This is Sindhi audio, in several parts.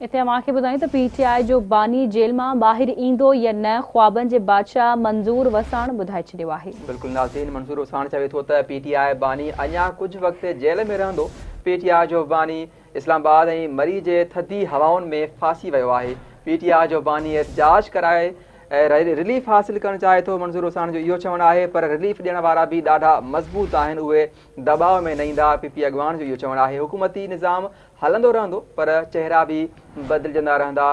اتي اوهان کي ٻڌايون ته پي ٽي آء جو باني جيل مان ٻاهر ايندو يا نه خوابن جي بادشاهه منظور وساڻ ٻڌائي ڇڏيو آهي. بلڪل ناظرين منظور وساڻ چوي ٿو ته پي ٽي آء باني اڃا ڪجهه وقت جيل ۾ رهندو، پي ٽي آء جو باني اسلام آباد ۽ مري جي ٿڌي هوائن ۾ ڦاسي ويو آهي، پي ٽي آء جو باني احتجاج ڪرائي رليف حاصل ڪرڻ چاهي ٿو، منظور وساڻ جو اهو چوڻ آهي پر رليف ڏيڻ وارا به ڏاڍا مضبوط آهن اهي دٻاء ۾ نه ايندا، پي پي اڳواڻ جو اهو چوڻ آهي حڪومتي نظام هلندو رهندو پر چهرا به بدلجندا رهندا،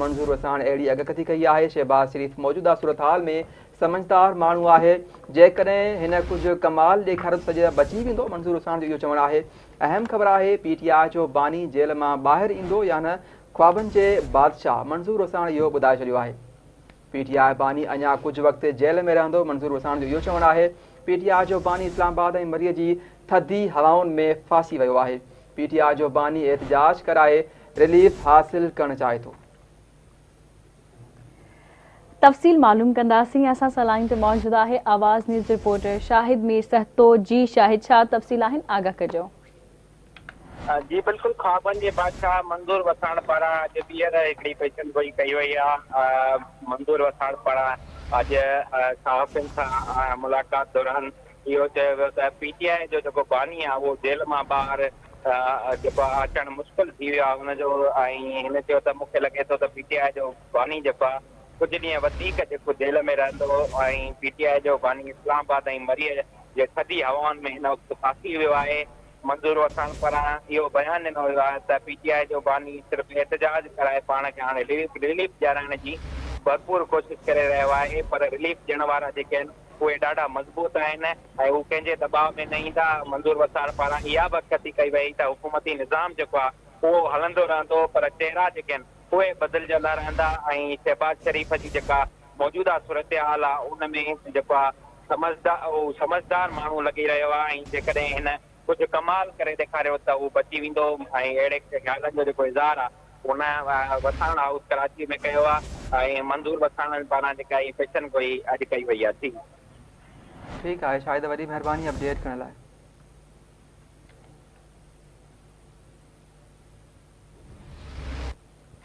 منظور وساڻ اهڙي اڳڪٿي ڪئي آهي، شهباز شريف موجوده صورتحال ۾ سمجهدار ماڻهو آهي، جيڪڏهن هن ڪجهه ڪمال ڏيکاريو ته سڄي بچي ويندو، منظور وساڻ جو اهو چوڻ آهي. اهم خبر آهي پي ٽي آء جو باني جيل مان ٻاهر ايندو يا نه خوابن جي بادشاهه منظور وساڻ اهو ٻڌائي ڇڏيو آهي. پي ٽي آء باني اڃا ڪجهه وقت جيل ۾ رهندو، منظور وساڻ جو اهو چوڻ آهي. پي ٽي آء جو باني اسلام آباد ۽ مري جي ٿڌي هوائن ۾ ڦاسي ويو آهي. پي ٽي آء جو باني احتجاج ڪرائي رليف حاصل ڪرڻ چاهي ٿو. تفصيل معلوم ڪنداسين اسان سان لائين تي موجود آهي آواز نيوز رپورٽر شاهد مير سهتو جي شاهد ڇا تفصيل آهن آگاهه ڪجو. جي بلڪل خوابن جي بادشاهه منظور وساڻ پاران اڄ ٻيهر هڪڙي پيشن گوئي ڪئي وئي آ منظور وساڻ پاران اڄ صحافين سان ملاقات دوران اهو چيو ويو ته پي ٽي آء جو جيڪو باني آهي اهو جيل مان ٻاهر جيڪو آهي اچڻ مشڪل ٿي ويو آهي ان جو ۽ هن چيو ته مون کي لڳي ٿو ته پي ٽي آء جو باني جيڪو آهي ڪجهه ڏينهن وڌيڪ جيڪو جيل ۾ رهندو ۽ پي ٽي آء جو باني اسلام آباد ۽ مريء جي ٿڌي هوائن ۾ هن وقت ڦاسي ويو آهي. منظور وساڻ پاران اهو بيان ڏنو ويو آهي ته پي ٽي آء جو باني صرف احتجاج ڪرائي پاڻ کي هاڻي رليف ڏيارائڻ جي ڀرپور ڪوشش ڪري رهيو آهي پر رليف ڏيڻ وارا جيڪي آهن اهي ڏاڍا مضبوط آهن ۽ هو ڪنهن جي دٻاء ۾ نه ايندا. منظور وساڻ پاران اها به اڳڪٿي ڪئي وئي ته حڪومتي نظام جيڪو آهي اهو هلندو رهندو پر چهرا جيڪي آهن اهي بدلجندا رهندا ۽ شهباز شريف جي جيڪا موجوده صورتحال آهي ان ۾ جيڪو آهي سمجهدار ماڻهو لڳي رهيو آهي ۽ جيڪڏهن هن ڪجهه ڪمال ڪري ڏيکاريو ته هو بچي ويندو ۽ اهڙي خيالن جو جيڪو اظهار آهي ان وساڻ هائوس ڪراچي ۾ ڪيو آهي ۽ منظور وساڻ پاران جيڪا هي پيشن گوئي اڄ ڪئي وئي آهي. ٺيڪ آهي شاهد وڏي مهرباني اپڊيٽ ڪرڻ لاء.